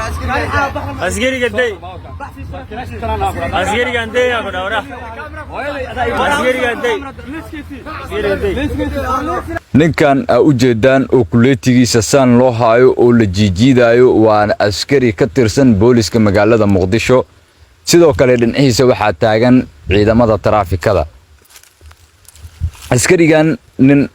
Askariga day, askarigan day aa ku dhawra, askarigan day, askariga day. Ninkan aa u jeedaan oo kuleetigiisa saan loo haayo oo la jiijiidaayo waa askari ka tirsan booliska magaalada Muqdisho. Sidoo kale dhinaciisa waxaa taagan ciidamada taraafikada. Askarigan nin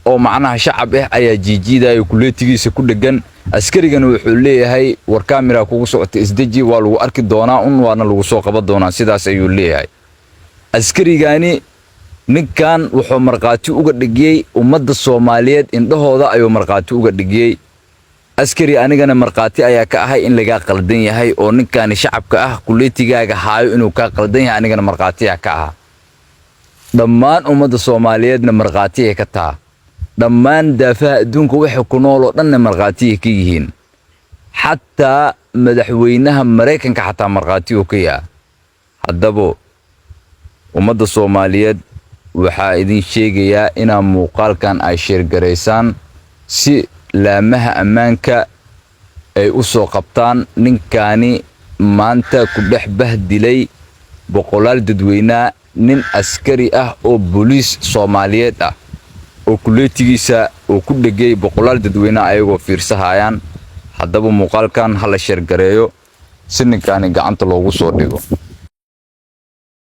oo macnaha shacab ah ayaa jiijiidaayo, kuleetigiisa ku dhegan. Askarigan wuxuu leeyahay: "War, kaamira kugu socota, isdeji, waa lagu arki doonaa un, waana lagu soo qaban doonaa." Sidaas ayuu leeyahay askarigani. Ninkan wuxuu markhaati uga dhigiyey ummadda Soomaaliyeed, indhahooda ayuu markhaati uga dhigiyey. Askari, anigana markhaati ayaa ka ahay in lagaa qaldan yahay oo ninkani shacabka ah kuleetigaaga haayo inuu kaa qaldan yahay. Anigana markhaatiyaa ka ahaa, dhammaan ummadda Soomaaliyeedna markhaatiyay ka taha, dhammaan daafaha adduunka waxay ku nool oo dhanna markhaatiyay ka yihiin, xataa madaxweynaha Maraykanka xataa markhaati uu ka yaha. Haddaba ummadda Soomaaliyeed waxaa idin sheegayaa inaa muuqaalkan ay share garaysaan si laamaha ammaanka ay u soo qabtaan ninkaani maanta ku dhex bahdilay boqolaal dadweynaa, nin askari ah oo booliis Soomaaliyeed ah oo kuleetigiisa uu ku dhegay boqolaal dadweyne ayagoo fiirsahayaan. Haddaba muuqaalkan ha la share gareeyo si ninkaani gacanta loogu soo dhigo.